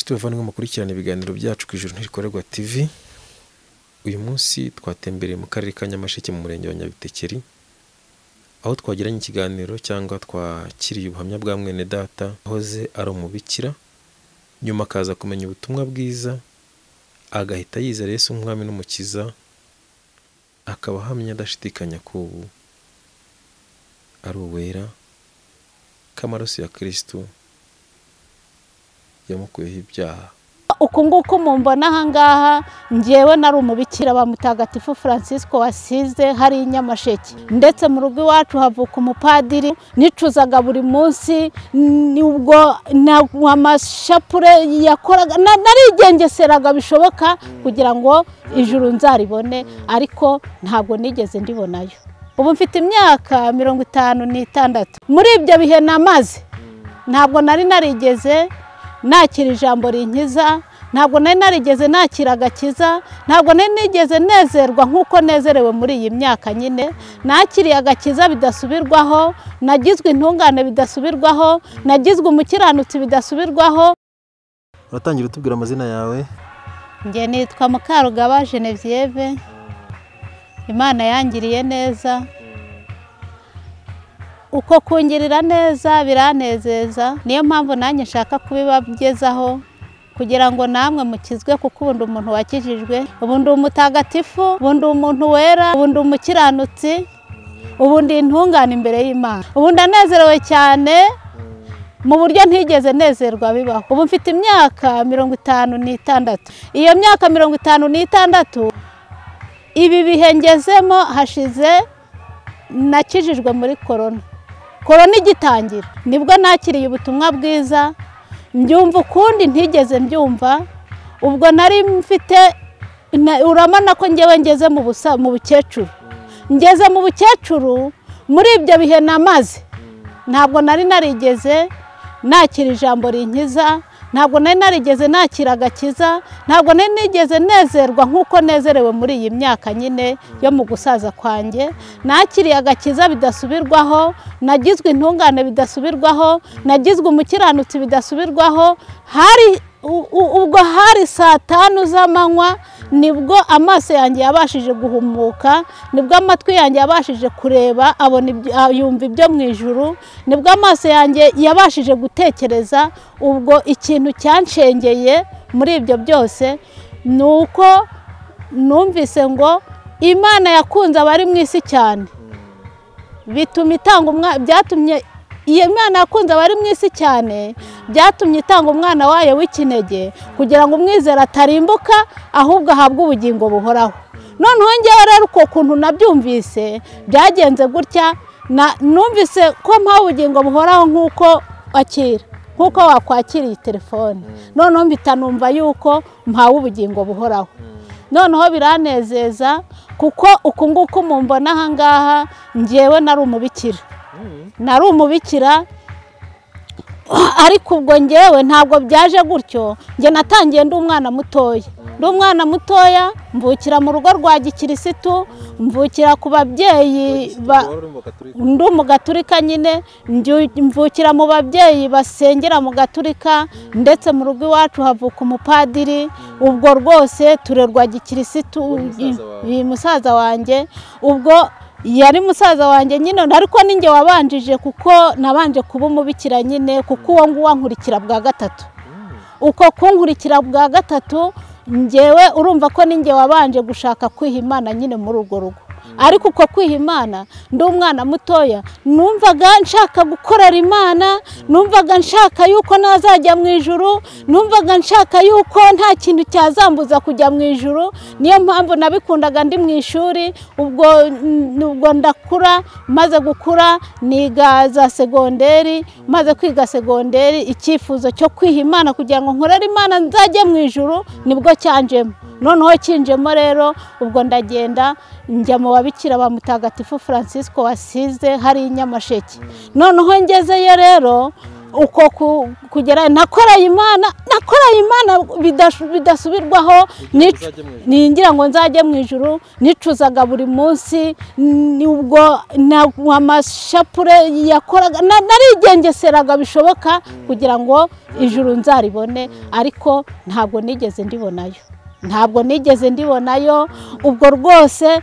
Inshuti bavandimwe mukurikirana ibiganiro byacu ku Ijuru Ntirikorerwa TV, uyu munsi twatembereye mu karere ka Nyamasheke mu murenge wa Nyabitekeri, aho twagiranye ikiganiro cyangwa twakiriye ubuhamya bwa mwene data wahoze ari umubikira, nyuma akaza kumenya ubutumwa bwiza agahita yizera Yesu nk'umwami n'umukiza, akaba ahamya adashidikanya ko ubu ari uwera, ko amaraso ya Kristo yamukuyeho ibyaha. Uku nguku mumbona aha ngaha, njyewe nari umubikira wa Mutagatifu Francisco wasize hari i Nyamasheke, ndetse mu rugo iwacu havuka umupadiri. Nicuzaga buri munsi, nubwo amashapure yakoraga narigengeseraga bishoboka kugira ngo ijuru nzaribone, ariko ntabwo nigeze ndibonayo. Ubu mfite imyaka 56. Muri ibyo bihe namaze ntabwo nari narigeze nakira ijambo rinkiza, ntabwo nari narigeze nakira agakiza, ntabwo nari nigeze nezerwa nk'uko nezerewe muri iyi myaka nyine. Nakiriye agakiza bidasubirwaho, nagizwe intungane bidasubirwaho, nagizwe umukiranutsi bidasubirwaho. Uratangira utubwira amazina yawe? Njye nitwa Mukarugaba Genevieve. Imana yangiriye neza, uko kungirira neza biranezeza, niyo mpamvu nanjye nshaka kubibagezaho kugira ngo namwe mukizwe, kuko ubundi umuntu wakijijwe, ubundi umutagatifu, ubundi umuntu wera, ubundi umukiranutsi, ubundi intungane imbere y'Imana. Ubundi anezerewe cyane mu buryo ntigeze nezerwa bibaho. Ubu mfite imyaka 56. Iyo myaka 56, ibi bihe ngezemo hashize nakijijwe muri korona. Korona igitangira nibwo nakiriye ubutumwa bwiza, mbyumva ukundi ntigeze mbyumva. Ubwo nari mfite, urabona ko ngewe ngeze mu bukecuru, ngeze mu bukecuru. Muri ibyo bihe namaze ntabwo nari narigeze nakira ijambo rinkiza, ntabwo nari narigeze nakira agakiza, ntabwo nari nigeze nezerwa nk'uko nezerewe muri iyi myaka nyine yo mu gusaza kwanjye. Nakiriye agakiza bidasubirwaho, nagizwe intungane bidasubirwaho, nagizwe umukiranutsi bidasubirwaho. Hari ubwo hari saa 5 z'amanywa nibwo amaso yanjye yabashije guhumuka, nibwo amatwi yanjye yabashije kureba abona yumva ibyo mu ijuru, nibwo amaso yanjye yabashije gutekereza. Ubwo ikintu cyanshengeye muri ibyo byose ni uko numvise ngo Imana yakunze abari mu isi cyane, bituma itanga byatumye iyo Imana yakunze abari mu isi cyane byatumye itanga umwana wayo w'ikinege kugira ngo umwizera atarimbuka ahubwo ahabwe ubugingo buhoraho. Noneho ngewe rero uko kuntu nabyumvise byagenze gutya, numvise ko mpawe ubugingo buhoraho nk'uko akira, nk'uko wakwakira iyi telefone. Noneho mpita numva yuko mpawe ubugingo buhoraho. Noneho biranezeza kuko uku nguku mumbona aha ngaha, njyewe nari umubikira, nari umubikira, ariko ubwo ngewe ntabwo byaje gutyo. Njye natangiye ndi umwana mutoya, ndi umwana mutoya, mvukira mu rugo rwa gikirisitu, mvukira ku babyeyi ndi umugaturika nyine, mvukira mu babyeyi basengera mu gaturika, ndetse mu rugo iwacu havuka umupadiri. Ubwo rwose turerwa gikirisitu, musaza wanjye ubwo yari musaza wanjye nyine, ariko ninjye wabanjije kuko nabanje kuba umubikira nyine, kuko uwo nguwo ankurikira bwa gatatu. Uko kunkurikira bwa gatatu, njyewe urumva ko ninjye wabanje gushaka kwiha Imana nyine muri urwo rugo. Ariko uko kwiha Imana ndi umwana mutoya, numvaga nshaka gukorera Imana, numvaga nshaka yuko nazajya mu ijuru, numvaga nshaka yuko nta kintu cyazambuza kujya mu ijuru. Niyo mpamvu nabikundaga ndi mu ishuri. Ubwo ndakura, maze gukura niga za segonderi, maze kwiga segonderi icyifuzo cyo kwiha Imana kugira ngo nkorere Imana nzajye mu ijuru nibwo cyanjemo. Noneho kinjemo rero ubwo ndagenda njya mu babikira ba Mutagatifu Francisco wasize hari i Nyamasheke. Noneho ngezeyo rero Uko kugera nakoreye Imana, nakoreye Imana bidasubirwaho, ningira ngo nzajye mu ijuru, nicuzaga buri munsi. Nubwo amashapure yakoraga narigengeseraga bishoboka kugira ngo ijuru nzaribone, ariko ntabwo nigeze ndibonayo, ntabwo nigeze ndibonayo. Ubwo rwose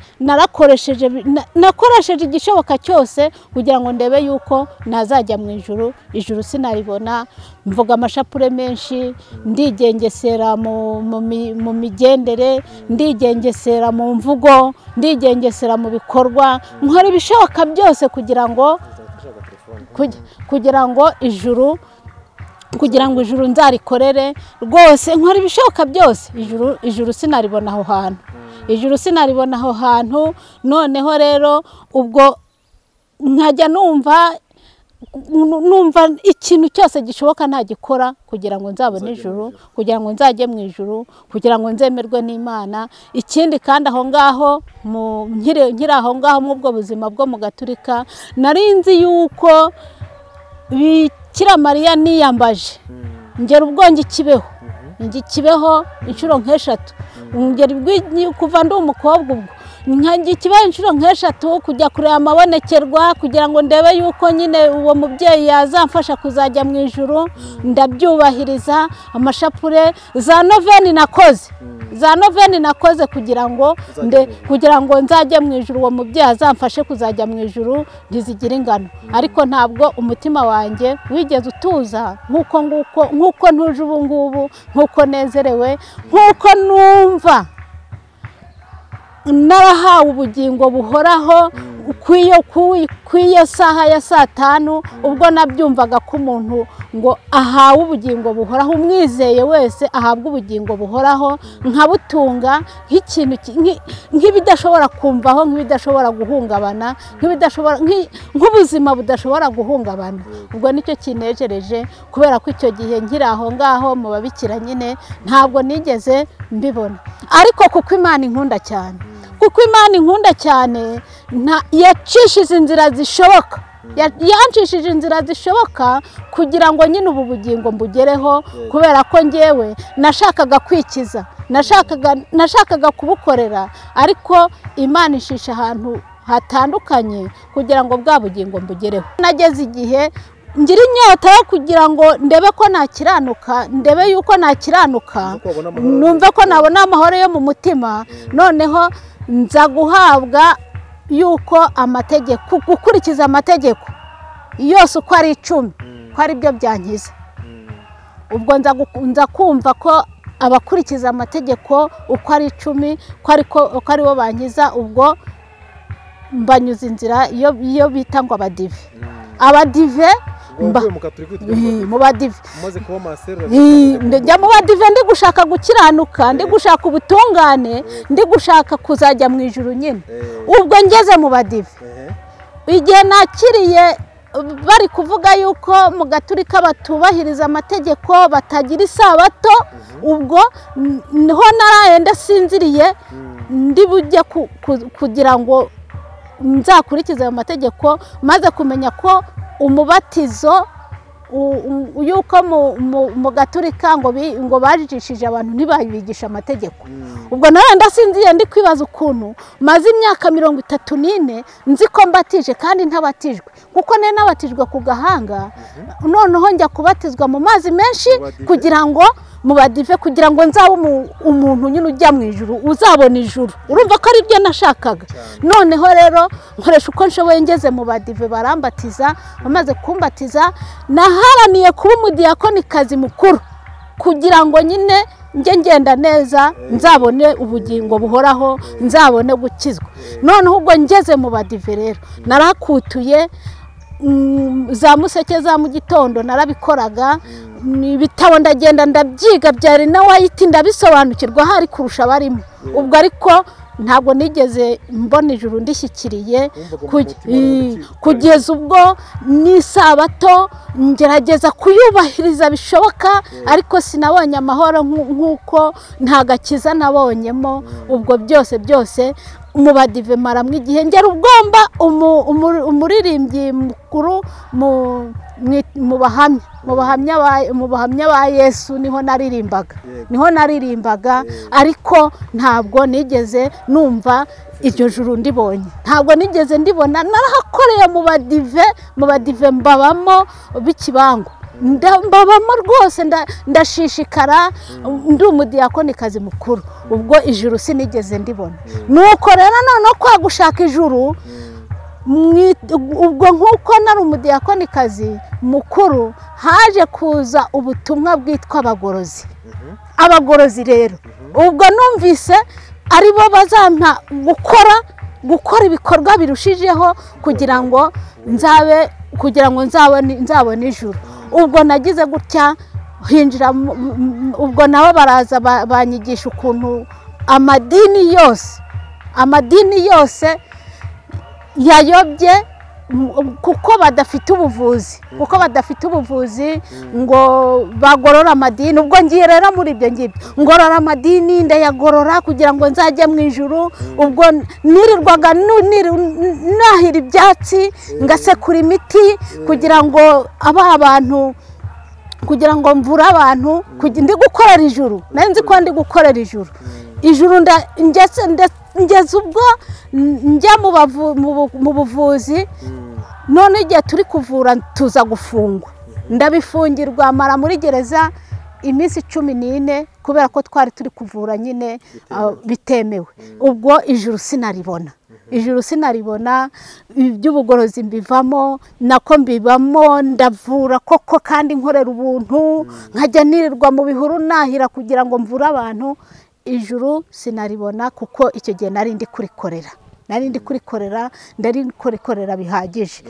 nakoresheje igishoboka cyose kugira ngo ndebe yuko nazajya mu ijuru. Ijuru sinaribona, mvuga amashapure menshi, ndigengesera mu migendere, ndigengesera mu mvugo, ndigengesera mu bikorwa, nkora ibishoboka byose kugira ngo ijuru, kugira ngo ijuru nzarikorere rwose, nkora ibishoboka byose. Ijuru sinaribona aho hantu, ijuru sinaribona aho hantu. Noneho rero ubwo nkajya numva ikintu cyose gishoboka ntagikora kugira ngo nzabone ijuru, kugira ngo nzajye mu ijuru, kugira ngo nzemerwe n'Imana. Ikindi kandi aho ngaho nkiri aho ngaho mu bwo buzima bwo mu Gaturika, nari nzi yuko Bikira Mariya niyambaje ngera ubwo ngikibeho, ngikibeho inshuro nk'eshatu, ngera kuva ndi umukobwa ubwo ngikibeho inshuro nk'eshatu, kujya kureba amabonekerwa kugira ngo ndebe yuko nyine uwo mubyeyi yazamfasha kuzajya mu ijuru. Ndabyubahiriza, amashapure za noveni nakoze, za noveni nakoze kugira ngo kugira ngo nzajye mu ijuru, uwo mubyeyi azamfashe kuzajya mu ijuru, ntizigira ingano. Ariko ntabwo umutima wanjye wigeze utuza nkuko nguko, nkuko ntuje ubu ngubu, nkuko nezerewe, nkuko numva narahawe ubugingo buhoraho. Kw'iyo saha ya saa 5 ubwo nabyumvaga ko umuntu ngo ahawe ubugingo buhoraho, umwizeye wese ahabwa ubugingo buhoraho, nkabutunga nk'ikintu nk'ibidashobora kumvaho, nk'ibidashobora guhungabana, nk'ibidashobora nk'ubuzima budashobora guhungabana. Ubwo nicyo kinejereje, kubera ko icyo gihe nkiri aho ngaho mu babikira nyine ntabwo nigeze mbibona. Ariko kuko Imana inkunda cyane, kuko Imana inkunda cyane, yacishije inzira zishoboka, yancishije inzira zishoboka kugira ngo nyine ubu bugingo mbugereho, kubera ko ngewe nashakaga kwikiza, nashakaga kubukorera, ariko Imana ishisha ahantu hatandukanye kugira ngo bwa bugingo mbugereho. Nageze igihe ngira inyota yo kugira ngo ndebe ko nakiranuka, ndebe yuko nakiranuka, numve ko nabona amahoro yo mu mutima. Noneho nza guhabwa yuko amategeko, gukurikiza amategeko yose uko ari 10 ko ari byo byankiza. Ubwo nza kumva ko abakurikiza amategeko uko ari 10 ko ari bo bankiza. Ubwo mbanyuza inzira iyo bita ngo abadive, abadive mu badive, njya mu badive ndi gushaka gukiranuka, ndi gushaka ubutungane, ndi gushaka kuzajya mu ijuru nyine. Ubwo ngeze mu badive, igihe nakiriye bari kuvuga yuko mu Gaturika batubahiriza amategeko, batagira isabato, ubwo niho naraye ndasinziriye ndi bujye kugira ngo nzakurikize ayo mategeko, maze kumenya ko umubatizo yuko mu Gaturika ngo bajijishije abantu ntibabigisha amategeko. Ubwo nawe ndasinziye ndi kwibaza ukuntu maze imyaka 34 nzi ko mbatije kandi ntabatijwe, kuko ne nabatijwe ku gahanga, noneho njya kubatizwa mu mazi menshi kugira ngo mu badive, kugira ngo nzabe umuntu nyine ujya mu ijuru, uzabona ijuru. Urumva ko ari byo nashakaga. Noneho rero nkoresha uko nshoboye, ngeze mu badive barambatiza. Bamaze kumbatiza, naharaniye kuba umudiyakonikazi mukuru kugira ngo nyine njye ngenda neza, nzabone ubugingo buhoraho, nzabone gukizwa. Noneho ubwo ngeze mu badive rero narakutuye, za museke za mu gitondo narabikoraga, ibitabo ndagenda ndabyiga byari na wayiti ndabisobanukirwa hari kurusha abarimo. Ubwo ariko ntabwo nigeze mbona ijuru ndishyikiriye, kugeza ubwo n'isabato ngerageza kuyubahiriza bishoboka, ariko sinabonye amahoro nk'uko nta gakiza nabonyemo. Ubwo byose byose mu badive maramwe igihe ngera ubwomba umuririmbyi mukuru mu bahamya. mu bahamya ba Yesu niho naririmbaga, niho naririmbaga, ariko ntabwo nigeze numva iryo juru ndibonye, ntabwo nigeze ndibona. Narahakoreye mu badive mbabamo b'ikibango, mbabamo rwose, ndashishikara, ndi umudiyakonikazi mukuru. Ubwo ijuru sinigeze ndibona. Nuko rero noneho kwa gushaka ijuru, ubwo nkuko nari umudiyakonikazi mukuru, haje kuza ubutumwa bwitwa abagorozi. Abagorozi rero ubwo numvise aribo bazampa gukora ibikorwa birushijeho kugira ngo nzabe, kugira ngo nzabone ijuru. Ubwo nagize gutya hinjira, ubwo nabo baraza banyigisha ukuntu amadini yose yayobye, kuko badafite ubuvuzi, kuko badafite ubuvuzi ngo bagorora amadini. Ubwo ngiye rero muri ibyo ngibyo ngorora amadini, ndayagorora kugira ngo nzajye mu ijuru. Ubwo nirirwaga nahira ibyatsi, ngasekura imiti kugira ngo aba abantu, kugira ngo mvure abantu, ndi gukorera ijuru. Nari nzi ko ndi gukorera ijuru. Ijuru ngeze ubwo njya mu buvuzi, none igihe turi kuvura tuza gufungwa, ndabifungirwa, mara muri gereza iminsi 14 kubera ko twari turi kuvura nyine bitemewe. Ubwo ijuru sinaribona, ijuru sinaribona, iby'ubugorozi mbivamo, nako mbibamo, ndavura koko kandi nkorera ubuntu, nkajya nirirwa mu bihuru nahira kugira ngo mvure abantu. Ijuru sinaribona kuko icyo gihe nari ndi kurikorera, nari kurikorera bihagije,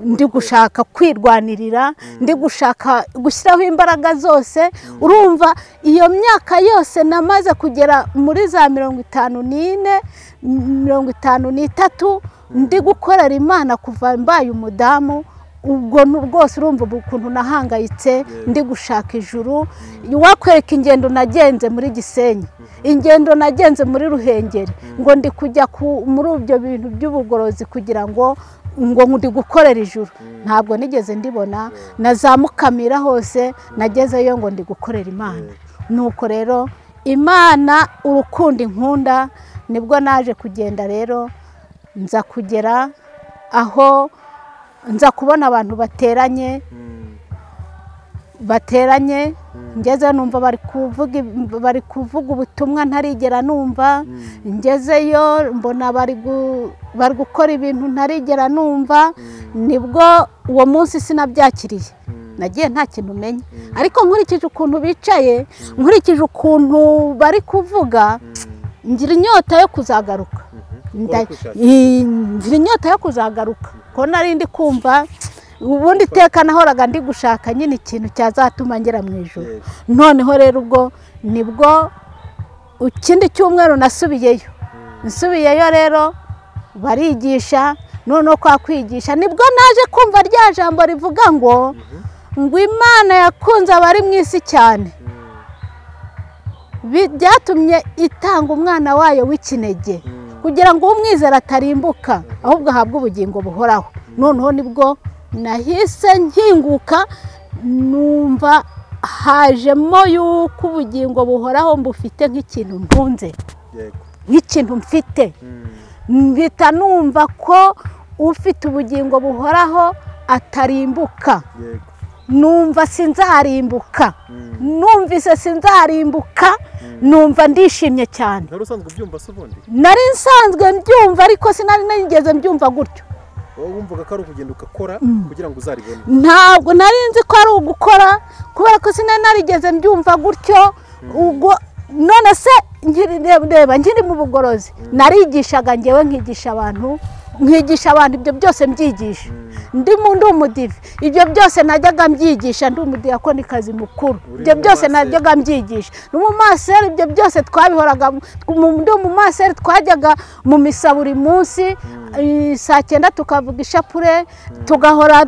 ndi gushaka kwirwanirira, ndi gushaka gushyiraho imbaraga zose. Urumva iyo myaka yose namaze kugera muri za 54, 53 ndi gukorera Imana kuva mbaye umudamu. Ubwo rwose urumva ukuntu nahangayitse ndi gushaka ijuru. Wakwereka ingendo nagenze muri Gisenyi, ingendo nagenze muri Ruhengeri, ngo ndi kujya muri ibyo bintu by'ubugorozi kugira ngo ndi gukorera ijuru. Ntabwo nigeze ndibona, nazamukamira hose nagezeyo ngo ndi gukorera Imana. Nuko rero Imana urukundo inkunda, nibwo naje kugenda rero nza kugera aho nza kubona abantu bateranye, ngeze numva bari kuvuga ubutumwa ntarigera numva. Ngezeyo mbona bari gukora ibintu ntarigera numva. Nibwo uwo munsi sinabyakiriye, nagiye nta kintu menya, ariko nkurikije ukuntu bicaye, nkurikije ukuntu bari kuvuga, ngira inyota yo kuzagaruka, ngira inyota yo kuzagaruka ko nari ndi kumva ubundi iteka nahoraga ndi gushaka nyine ikintu cyazatuma ngera mu ijuru. Noneho rero ubwo nibwo ikindi cyumweru nasubiyeyo, nsubiyeyo rero barigisha. Noneho kwa kwigisha nibwo naje kumva rya jambo rivuga ngo Imana yakunze abari mu isi cyane, byatumye itanga umwana wayo w'ikinege kugira ngo umwizera atarimbuka ahubwo ahabwe ubugingo buhoraho. Noneho nibwo nahise nkinguka, numva hajemo yuko ubugingo buhoraho mbufite nk'ikintu ntunze, nk'ikintu mfite. Mpita numva ko ufite ubugingo buhoraho atarimbuka. Numva sinzarimbuka, numvise sinzarimbuka, numva ndishimye cyane. Nari nsanzwe mbyumva ariko sinari nigeze mbyumva gutyo. Wumvaga ko ari ukugenda ugakora kugira ngo uzaribone? Ntabwo nari nzi ko ari ugukora kubera ko sinari narigeze mbyumva gutyo. Ubwo none se ndeba nkiri mu bugorozi narigishaga ngewe, nkigisha abantu, nkigisha abantu ibyo byose mbyigisha. Ndi umudive, ibyo byose najyaga mbyigisha, ndi umudiyakonikazi mukuru, ibyo byose najyaga mbyigisha. N'umumaseri ibyo byose twabihoraga, ndi umumaseri twajyaga mu misa buri munsi saa 9 tukavuga ishapure, tugahora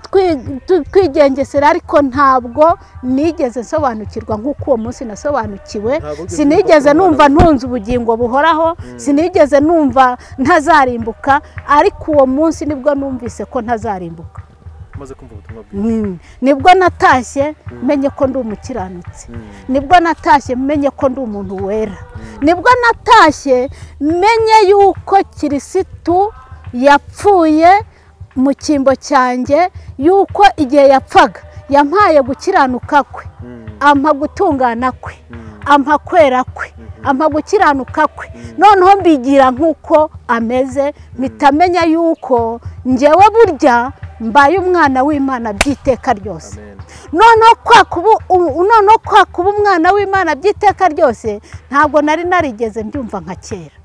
twigengesera, ariko ntabwo nigeze nsobanukirwa nk'uko uwo munsi nasobanukiwe. Sinigeze numva ntunze ubugingo buhoraho, sinigeze numva ntazarimbuka, ariko uwo munsi nibwo numvise ko ntazarimbuka. Nibwo natashye menye ko ndi umukiranutsi, nibwo natashye menye ko ndi umuntu wera, nibwo natashye menye yuko Kirisitu yapfuye mu cyimbo cyanjye, yuko igihe yapfaga yampaye gukiranuka kwe, ampa gutungana kwe, ampa kwera kwe, ampa gukiranuka kwe. Noneho mbigira nk'uko ameze, mpita yuko njyewe burya mbaye umwana w'Imana by'iteka ryose. Noneho kwa kuba umwana w'Imana by'iteka ryose ntabwo nari narigeze mbyumva nka kera.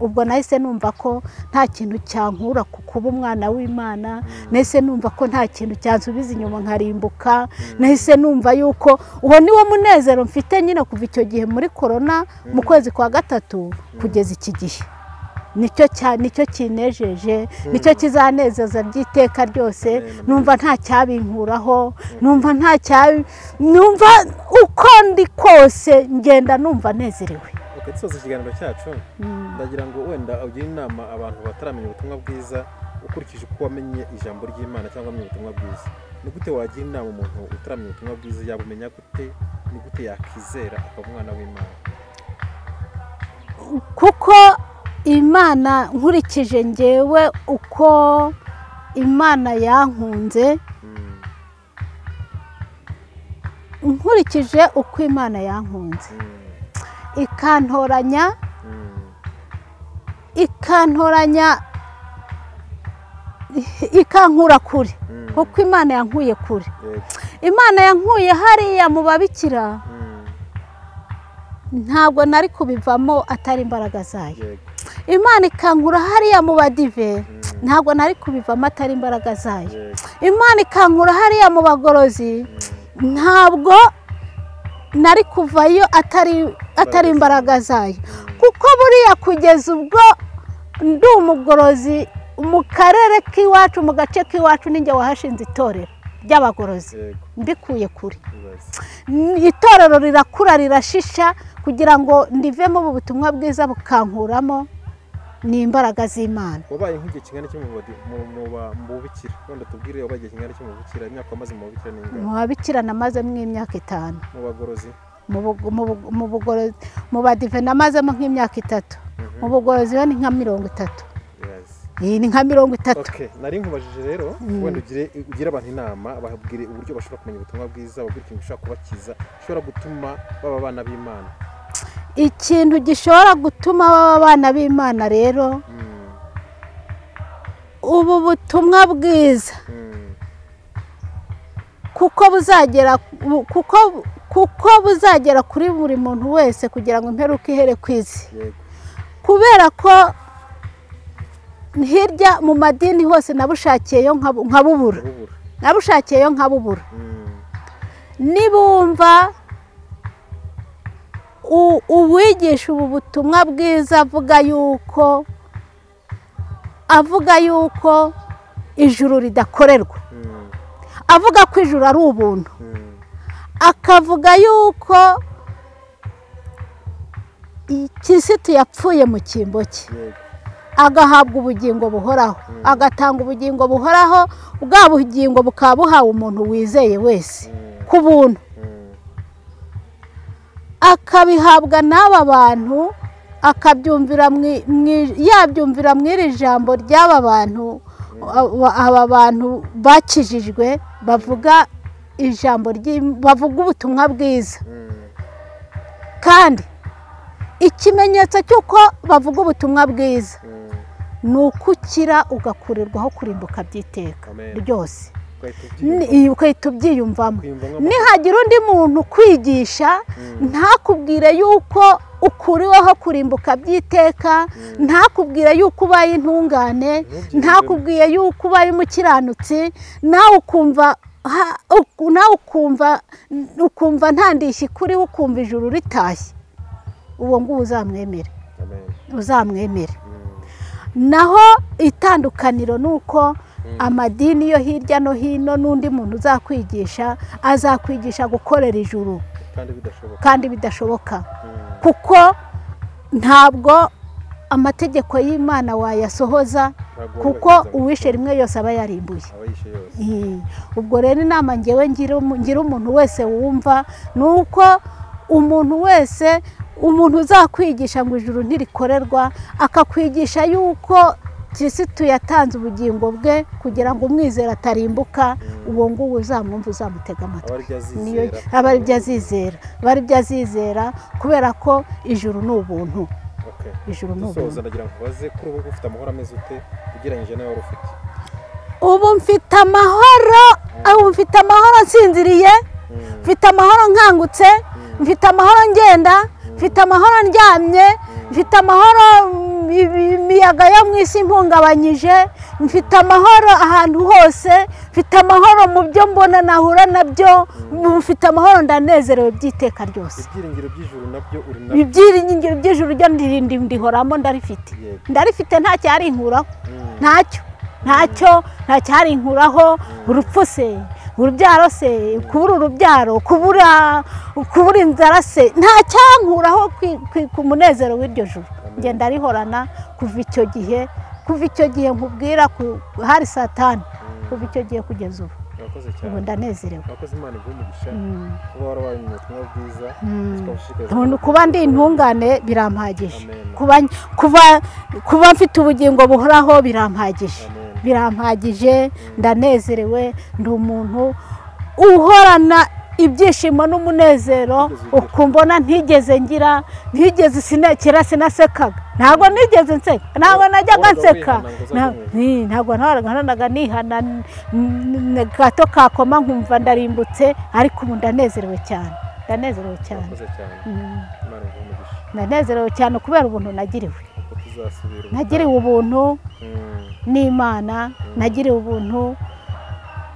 Ubwo nahise numva ko nta kintu cyankura ku kuba umwana w'Imana, nahise numva ko nta kintu cyansubiza inyuma nkarimbuka, nahise numva yuko uwo niwo munezero mfite nyine kuva icyo gihe muri corona mu kwezi kwa 3 kugeza iki gihe. Nicyo kinejeje, nicyo kizanezeza by'iteka ryose. Numva nta cyabinkuraho, numva nta cyabi, numva uko ndi kose ngenda numva nezerewe. Dusoza ikiganiro cyacu, ndagira ngo wenda ugire inama abantu bataramenya ubutumwa bwiza ukurikije uko wamenye ijambo ry'Imana cyangwa wamenye ubutumwa bwiza. Ni gute wagira inama umuntu utaramenya ubutumwa bwiza, yabumenya gute? Ni gute yakizera akaba umwana w'Imana? Kuko Imana nkurikije ngewe uko Imana yankunze, nkurikije uko Imana yankunze ikantoranya, ikantoranya ikankura kure, kuko Imana yankuye kure. Imana yankuye hariya mu babikira, ntabwo nari kubivamo atari imbaraga zayo. Imana ikankura hariya mu badive, ntabwo nari kubivamo atari imbaraga zayo. Imana ikankura hariya mu bagorozi, ntabwo nari kuvayo atari imbaraga zayo. Kuko buriya kugeza ubwo ndi umugorozi mu karere k'iwacu, mu gace k'iwacu, ninjye wahashinze itorero ry'abagorozi mbikuye kure. Itorero rirakura rirashisha kugira ngo ndivemo ubu butumwa bwiza bukankuramo, ni imbaraga z'Imana. Wabaye nk'igihe kingana iki mu bubikira? Wenda tubwire wabaye igihe kingana iki mu bubikira, imyaka wamaze mu bubikira ni ingahe? Mu babikira namazemo imyaka 5. Mu bagorozi? Mu bugorozi, mu badive namazemo nk'imyaka 3. Mu bugorozi ho ni nka 30. Iyi ni nka 30. Okay, nari nkubajije rero wenda ugire abantu inama, bababwire uburyo bashobora kumenya ubutumwa bwiza, babwire ikintu gishobora kubakiza, gishobora gutuma baba abana b'Imana. Ikintu gishobora gutuma baba abana b'Imana rero, ubu butumwa bwiza kuko buzagera kuri buri muntu wese kugira ngo imperuka ihere ku isi. Kubera ko hirya mu madini hose nabushakiyeyo nkabubura, nabushakiyeyo nkabubura. Nibumva uwigisha ubu butumwa bwiza avuga yuko ijuru ridakorerwa, avuga ko ijuru ari ubuntu, akavuga yuko Kirisitu yapfuye mu cyimbo cye, agahabwa ubugingo buhoraho, agatanga ubugingo buhoraho, bwa bugingo bukaba buhawe umuntu wizeye wese ku buntu, akabihabwa n'aba bantu, akabyumvira yabyumvira mu iri jambo ry'aba bantu, aba bantu bakijijwe bavuga ijambo bavuga ubutumwa bwiza. Kandi ikimenyetso cy'uko bavuga ubutumwa bwiza ni ukukira ugakurirwaho kurimbuka by'iteka ryose, ukahita ubyiyumvamo. Nihagira undi muntu kwigisha ntakubwire yuko ukuriweho kurimbuka by'iteka, ntakubwire yuko ubaye intungane, ntakubwiye yuko ubaye umukiranutsi, nawe ukumva ukumva nta ndishyi kuriho, ukumva ijuru ritashye, uwo nguwo uzamwemere, uzamwemere. Naho itandukaniro ni uko amadini yo hirya no hino n'undi muntu uzakwigisha azakwigisha gukorera ijuru kandi bidashoboka, kuko ntabwo amategeko y'Imana wayasohoza Kuko uwishe rimwe yose aba yarimbuye. Ubwo rero inama ngewe ngira umuntu wese wumva nuko umuntu wese, umuntu uzakwigisha ngo ijuru ntirikorerwa, akakwigisha yuko Kirisitu yatanze ubugingo bwe kugira ngo umwizera atarimbuka, uwo nguwo uzamwumva uzamutega amatwi. Aba ari byo azizera, aba ari byo azizera, kubera ko ijuru ni ubuntu. Ijuru ni ubuntu. Ubu mfite amahoro, ubu mfite amahoro nsinziriye, mfite amahoro nkangutse, mfite amahoro ngenda, mfite amahoro ndyamye, mfite amahoro imiyaga yo mu isi impungabanyije, mfite amahoro ahantu hose, mfite amahoro mu byo mbona nahura nabyo, mfite amahoro ndanezerewe by'iteka ryose. Ibyiringiro by'ijuru nabyo uri nabyo. Ibyiringiro by'ijuru byo ndihoramo, ndarifite. Ndarifite, nta cyarinkuraho. Ntacyo. Ntacyo, nta cyarinkuraho. Urupfu se, urubyaro se, kubura urubyaro, kubura inzara se, nta cyankuraho ku munezero w'iryo juru. Ngenda rihorana kuva icyo gihe, kuva icyo gihe nkubwira hari Satani, kuva icyo gihe kugeza ubu. Ubu ndanezerewe. Kuba ndi intungane birampagije, kuba mfite ubugingo buhoraho birampagije, birampagije, ndanezerewe, ndi umuntu uhorana ibyishimo n'umunezero ukumbona ntigeze ngira, ntigeze sinekera, sinasekaga, ntabwo nigeze nseka, ntabwo najyaga nseka, ntabwo nahoraga nihana gato kakoma nkumva ndarimbutse, ariko ubu ndanezerewe cyane, ndanezerewe cyane, ndanezerewe cyane kubera ubuntu nagiriwe. Nagiriwe ubuntu n'Imana, nagiriwe ubuntu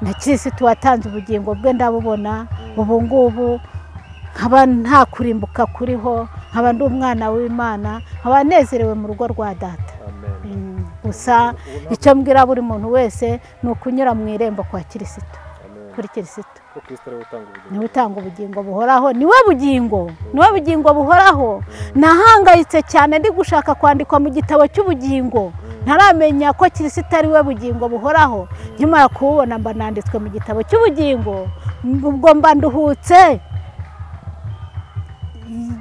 na Kirisitu watanze ubugingo bwe ndabubona. Ubu ngubu nkaba nta kurimbuka kuriho, nkaba ndi umwana w'Imana, nkaba nezerewe mu rugo rwa data. Gusa icyo mbwira buri muntu wese ni ukunyura mu irembo kwa Kirisitu, kuri Kirisitu. Niwe utanga ubugingo buhoraho, niwe bugingo, niwe bugingo buhoraho. Nahangayitse cyane ndi gushaka kwandikwa mu gitabo cy'ubugingo, ntaramenya ko Kirisitu ari we bugingo buhoraho. Nyuma kubona mba nanditswe mu gitabo cy'ubugingo, ubwo mba nduhutse.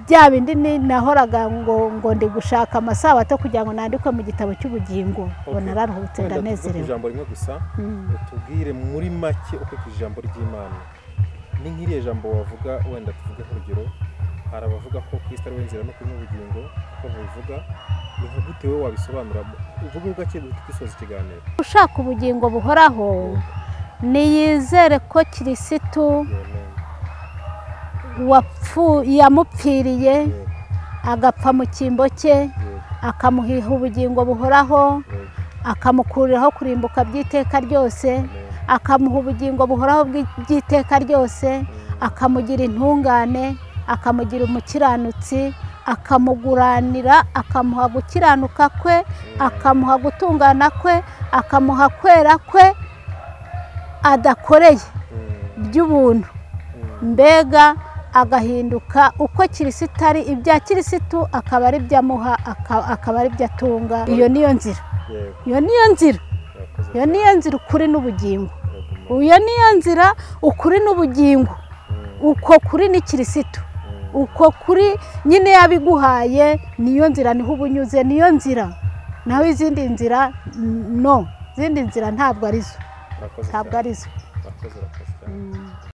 Bya bindi nahoraga ngo ndi gushaka amasabato kugira ngo nandikwe mu gitabo cy'ubugingo, ngo nararuhutse ndanezerewe. Ijambo rimwe gusa utubwire muri make uko ijambo ry'Imana ni nk'iriya jambo wavuga, wenda tuvuge nk'urugero, hari abavuga ko Kristo ari we nzira no kuri n'ubugingo, ko babivuga, ni nka gute wowe wabisobanura? Uvuge gake dusoza ikiganiro. Ushaka ubugingo buhoraho niyizere ko Kirisitu yamupfiriye agapfa mu cyimbo cye, akamuha ubugingo buhoraho, akamukuriraho kurimbuka by'iteka ryose, akamuha ubugingo buhoraho by'iteka ryose, akamugira intungane, akamugira umukiranutsi, akamuguranira, akamuha gukiranuka kwe, akamuha gutungana kwe, akamuha kwera kwe adakoreye by'ubuntu. Mbega agahinduka uko Kirisitu ari, ibya Kirisitu akaba ari byo amuha, akaba ari byo atunga. Iyo niyo nzira, iyo niyo nzira, iyo niyo nzira, ukuri n'ubugingo. Iyo niyo nzira, ukuri n'ubugingo. Uko kuri ni Kirisitu, uko kuri nyine yabiguhaye, niyo nzira, niho ubunyuze, niyo nzira. Naho izindi nzira no, izindi nzira ntabwo arizo, ntabwo arizo.